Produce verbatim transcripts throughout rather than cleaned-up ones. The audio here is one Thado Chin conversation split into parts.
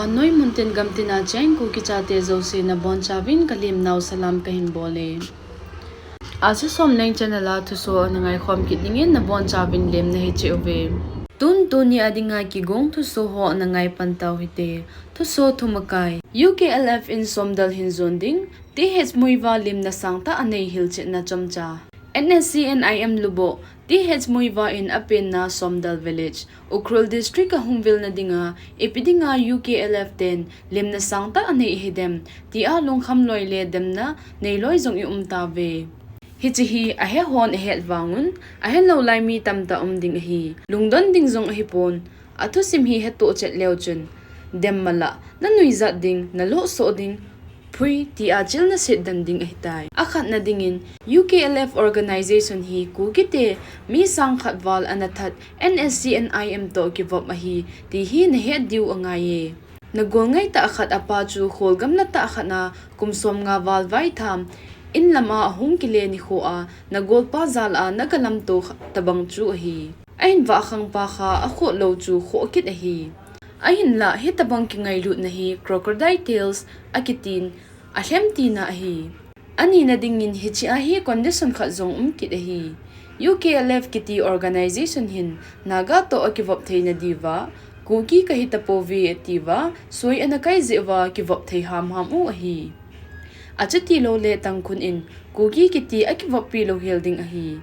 Noi muntin gamtina cheng Kuki chate jouse nabonchauvin kalemnau salam kahin bole. Asu Somleng channel a thuso nangai khom kit dingin nabonchauvin lemna hiche uve. Tun tuni a dinga kigong thuso ho nangai pan tau hite. Thuso thumakai. U K L F in somdal hin jon ding, T H Muivah lemna sangtah anei hilchetna chomcha. N S C N I M lubo, T H Muivah in apenna Somdal Village, Ukhrul District a hung vilna dinga, ipi dinga U K L F ten lemna sangtah anei hidem, tia lungkham loi le demna neiloi jong i um tauve. Hiche hi ahe hon ahet vangun, ahe lou lai mi tamtah um ding ahi. Lungdon ding jong ahipon, athusim hi hetoh chet leu chun, dem mala, nanuijat ding, nalosoh ding, phui, tia chil naset den ding ahitai. Akhatna dingin, U K L F organization hi Kuki te mi sang khat val ana that N S C N I M toh kivop ahi, ti hi nahet diu angaiye. Nagol ngaitah khat apa chu kholgam latah khat a kum somnga val vaitham, in lam a ahung kile nikho a, nagolpa jal a naga lamto kha-, tabang chu ahi. Ahin vahkhang pa kha akhot lou chu khoh kit ahi. Ahinlah, hitabang kingailutna hi crocodile tears akitin, alhem tina ahi. Anina dingin hiche a hi condition khat jong um kit ahi. U K L F kiti organization hin Naga toh akivop theina diuva, Kuki kahi tapouve atiuva, soi ana kai jeh uva kivop thei hamham u ahi. Achuti lou le Tangkhul in Kuki kiti akivoppi lou hel ding ahi.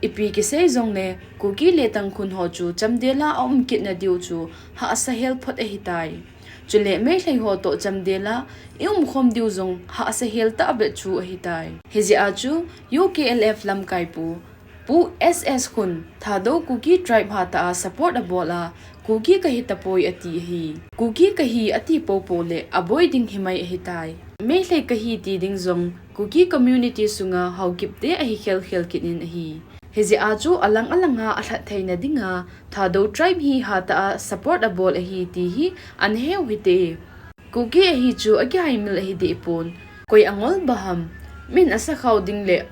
Ipi kisei jongle Kuki le Tangkhul ho chu chamdel a aum kitna diu chu hahsa hel phot ahitai. Chule Meitei ho toh chamdel a i umkhom diu jong hahsa hel tah a bet chu ahitai. Hijeh a chu U K L F lamkai pu, Pu S S Khun, Thadou Kuki tribe hatah a support abol a, Kuki kahi tapoi ati ahi. Kuki kahi ati poupou le aboi ding himai ahitai. Meitei kahi ti ding jong Kuki community sunga Haokip te ahi khelkhel kit in ahi. Hijeh a chu alang alang a alhat theina dinga Thadou tribe hi hatah a support abol ahi ti hi ana heu hite. Kuki ahi chu akihaimil ahi deh pon. Koi angol ba ham? Min asakhao ding le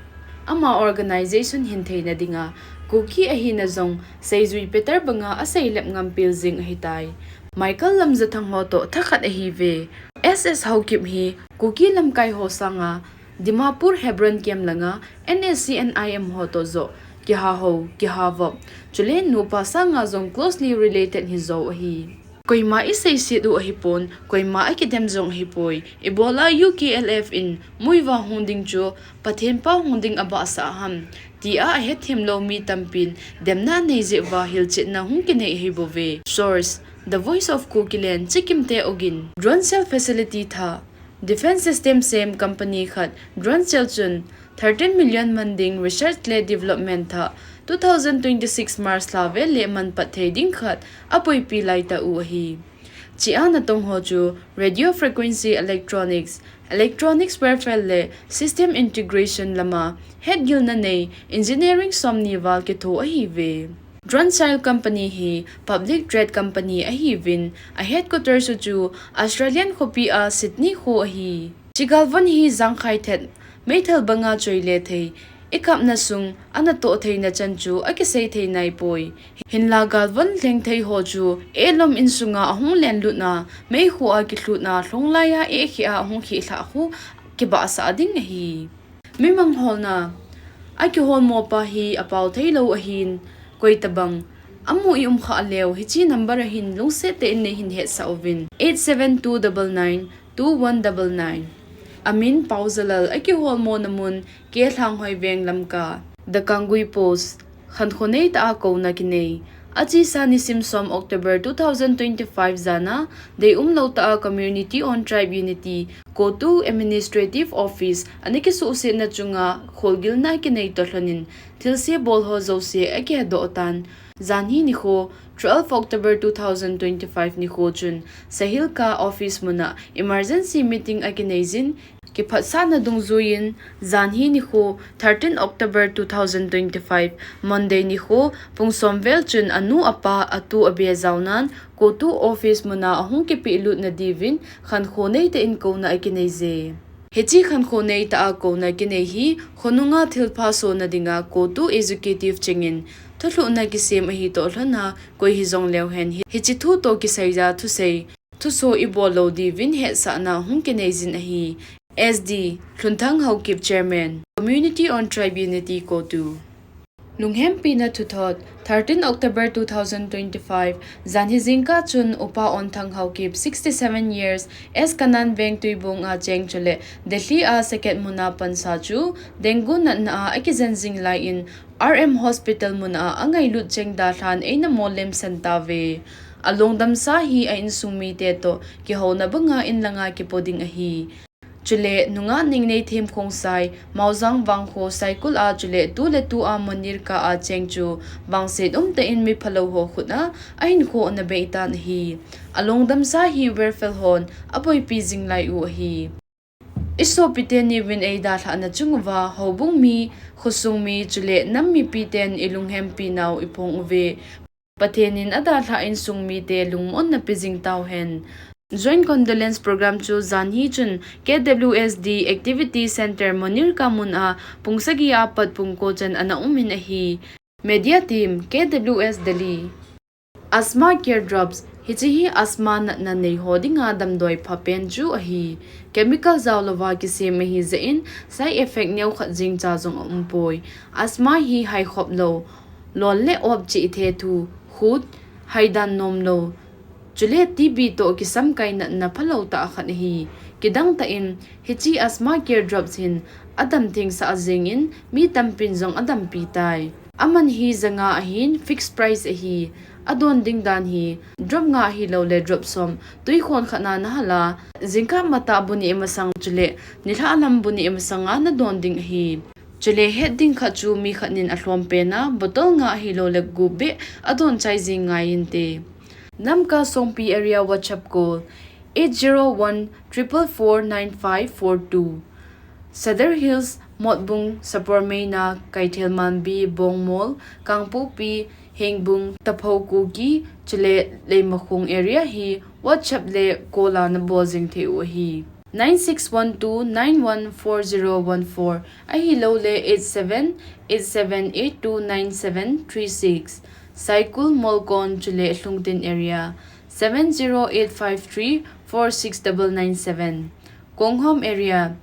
ama organization hin theina dinga Kuki ahina jong seijui Peter banga aseilep ngam pel jing ahitai. Michael Lamjathang ho toh thakhat ahiuve. S S Haokip hi Kuki lamkai ho sanga Dimapur Hebron kem langa N S C N I M ho toh joh kiha ho, kiha vop, chule nupa sanga jong closely related hijou ahi. Koima iseiset u ahipon, koima akidem jong ahipoi. Ibola U K L F in Muivah hung ding chu Pathen pau hung ding abahsah ham, tia ahethem lou mi tampin demna anei jeh uva hilchetna hung kinei ahibouve. Source, The Voice of Kukiland, Chikimte ogin. Drone cell facility thah. Defence system sem company khat drone cell chun thirteen million man ding research le development thah two thousand twenty-six March lha vel le manpat thei ding khat apuipi laitah u ahi. Chea natong ho chu radio frequency electronics, electronics warfare le system integration lama hetgilna nei engineering somni val kitho ahiuve. Drone Cell Company hi public trade company ahiuvin, a headquarters chu Australian khopi a Sydney kho ahi. Chigalvon hi jangkhai thet, meithal banga choi le thei, ikapna sung ana toh theina chan chu akisei thei naipoi. Hinla galvon lhengthei ho chu ehlom insunga ahung lenlutna, meikhu a kilhutna, lhonglai a ekhia ahung khilhah khu kibahsah ding ahi. Mimang holna, akiholmo pa hi apao theilou ahin, koitabang amu i umkhah leu, hiche number a hin lungset tah in neihin hetsah uvin, eight seven two double nine two one double nine. Amin Paojalal, akiholmona mun, K Lhanghoiveng Lamka. The Kangui Post. Khankho neitah a kouna kinei. Achesa nisim som October two thousand twenty-five jana, deium lou tah a Community on Tribe Unity, CoTU Administrative Office, ana kisuhsetna chunga kholgilna kinei toh lhonin, thilse bol ho jouse akihedoh tan. Jan hi nikho, twelve October two thousand twenty-five nikho chun, Sahilka office muna emergency meeting akinei jin, kiphatsahna dungjuiyin, jan hi nikho, thirteen October two thousand twenty-five, Monday nikho, pung som vel chun anu apa, atu abe jaonan, CoTU office muna ahung kipehlutna diuvin, khankho neitah in kouna akinei je. Hiche khankho neitah a kouna kinei hi, khonunga thilpha sona dinga CoTU executive chengin, thulhuhna kisem ahi toh lhona, koi hijong leu hen hi, hiche thu toh kisaiya thusei thuso ibol lou diuvin hetsahna hung kinei jin ahi. S D, Lhunthang Haokip, Chairman, Community on Tribe Unity, CoTU. Lunghempina thuthot, thirteen October two thousand twenty-five, janhi jingkah chun Upa Onthang Haokip, sixty-seven years, S Kanan Veng Tuibong a cheng chule Delhi a second muna pansa chu dengue natna a akijen jing lai in R M Hospital muna angailut cheng dalhan eina mollem san tauve. Alongdamsa hi a insung mite toh kihouna banga in langa kipo ding ahi. Chule, nungah Neingnei Themkhongsai, Maojang Vangkho Saikul a chule tu le tu a Monirka a cheng chu vangset umtah in miphalou ho khut a ahinkho ana beitan ahi. Alongdamsa hi welfare hon aboipi jing lai u ahi. Isopite niuvin eidalhahna chung uva, houbung mi, khosung mi, chule nam mipiten ilunghempi nau iphong uve. Pathen in adalhah insung mite lungmonna pe jing tauhen. Joint Condolence Program chu janhi chun K W S D Activity Center Monirka mun a pung sagi a pat pung ko chan ana um in ahi. Media Team, K W S Delhi. Asthma Care Drops, hiche hi asthma natna nei ho dinga damdoi phapen chu ahi. Chemical jao louva kisem ahi jeh in side effect neokhat jengcha jong aumpoi. Asthma hi haikhop lou, lol le op chih thethu, khut, haidan nom lou, chule T B toh kisamkai natna phalou tah khat ahi. Kidang tah in, hiche Asthma Care Drops hin adam thengsah jeng in mi tampin jong adampi tai. Aman hi ja nga ahin, fixed price ahi. Adon ding dan hi, drop nga ahilouleh drop som, tui khon khat na nahal a, jingkah matah bu neh masang chule nilhah lam bu neh masang a nadon ding ahi. Chule het ding khat chu mi khat nin alhom pen a, bottle nga ahilouleh gup beh adon chai jing ngai inte. Lamka Songpi Area WhatsApp call, eight zero one triple four nine five four two. Sadar Hills, Motbung, Sapormeina, Keithelmanbi, Bongmol, Kangpokpi, Hengbung, Taphou Kuki, chule Leimakhong area hi WhatsApp le call a nabol jing thei u ahi. Nine six one two nine one four zero one four, ahilouleh eight seven eight seven eight two nine seven three six. Saikul, Molkon, chule Lhungtin area, seven zero eight five three four six double nine seven. Konghom area,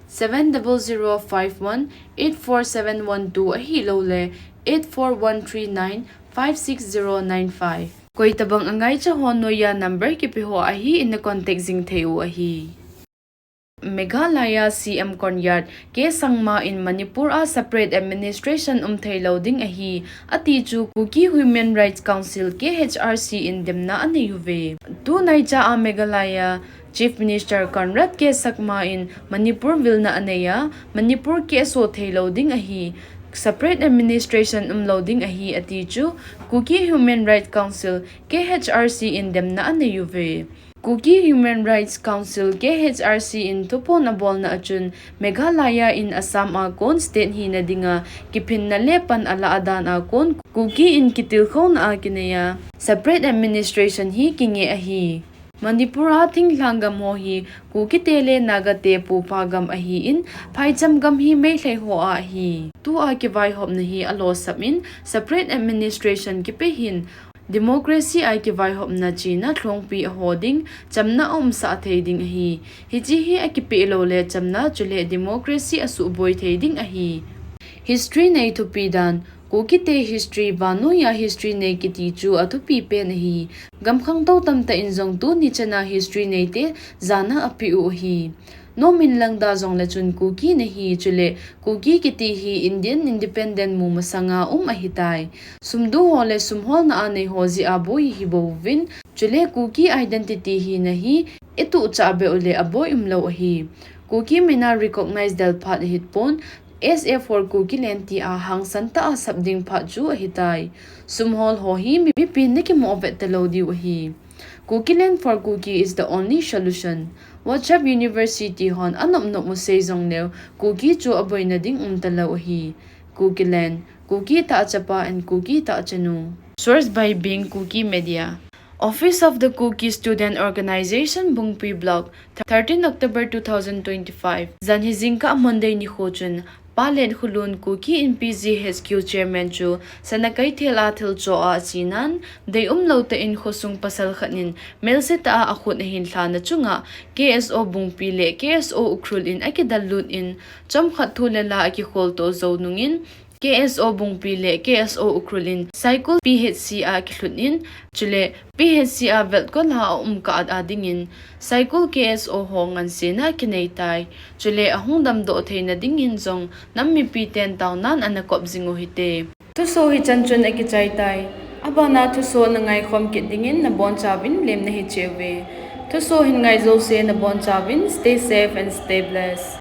seven double zero five one eight four seven one two, ahilouleh eight four one three nine five six zero nine five. Koitabang angaicha ho noiya number kipe ho ahin na contact jing thei u ahi. Meghalaya C M Conrad K Sangma in Manipur a separate administration um thei lou ding ahi, ati chu Kuki Human Rights Council, K H R C in demna anei uve. Tunaicha a Meghalaya Chief Minister Conrad K Sangma in Manipur vilna anei a, Manipur kiso thei lou ding ahi, separate administration um lou ding ahi, ati chu Kuki Human Rights Council, K H R C in demna anei uve. Kuki Human Rights Council, K H R C in thuphon abolna achun, Meghalaya in Assam a kon state hina dinga kiphinna le pan alah dan a kon Kuki in kitilkhouna a kinei a separate administration hi kinge ahi. Manipur a thinglhang gam ho hi Kukite le Nagate pupa gam ahin, phaicham gam hi Meitei ho a ahi. Tua kivaihopna hi alosap in separate administration kipe hin democracy a kivaihopna china lhongpi aho ding, chamna aumsah thei ding ahi. Hiche hi akipeh lou le chamna chule democracy asuhboi thei ding ahi. History nei thupi dan, Kukite history, vannoi a history nei kiti chu athupi pen ahi. Gam khangtou tamtah in jong tuni chana history neite jana apeh u ahi. Nomin langda jongle chun Kuki nahi, chule Kuki kiti hi Indian independent mu masanga um ahitai. Sumdu ho le sumholna a nei ho jeh a boi ihi bouvin, chule Kuki identity hina hi ituhchah beh u le aboi umlou ahi. Kuki mina recognize del phat ahipon, S A for Kukiland tia hangsan tah a sap ding phat chu ahitai. Sumhol ho hi mi, mipin na kimoh vet talou diu ahi. Kukiland for Kuki is the only solution. WhatsApp University hon anop nop u sei jongleu, Kuki chu aboina ding umtalou ahi. Kukiland, Kuki tahchapa and Kuki tahchanu. Source by Bing Kuki Media. Office of the Kuki Student Organization, Bungpui Block, thirteen October two thousand twenty-five, janhi jingkah Monday nikho chun, Pa Letkholun Kuki Inpi G H Q Chairman chu Sanakeithel a thilcho a achenan, deium lou tah in khosung pasal khat in melsetah a akhut ahin lhana chunga K S O Bungpi le K S O Ukhrul in akidallut in, chomkhat thu le la akikholtoh jou nungin, K S O Bungpi le K S O Ukhrul in Saikul P H C a kilhut in, chule P H C a velkol a aum kah a dingin Saikul K S O ho ngansena kinei tai. Chule ahung damdoh theina dingin jong nam mipiten taonan ana kop jing u hite. Thuso hichan chun akichai tai. Abana thuso na ngaikhom kit dingin nabonchauvin lemna hicheuve. Thuso hin ngai jouse nabonchauvin stay safe and stay blessed.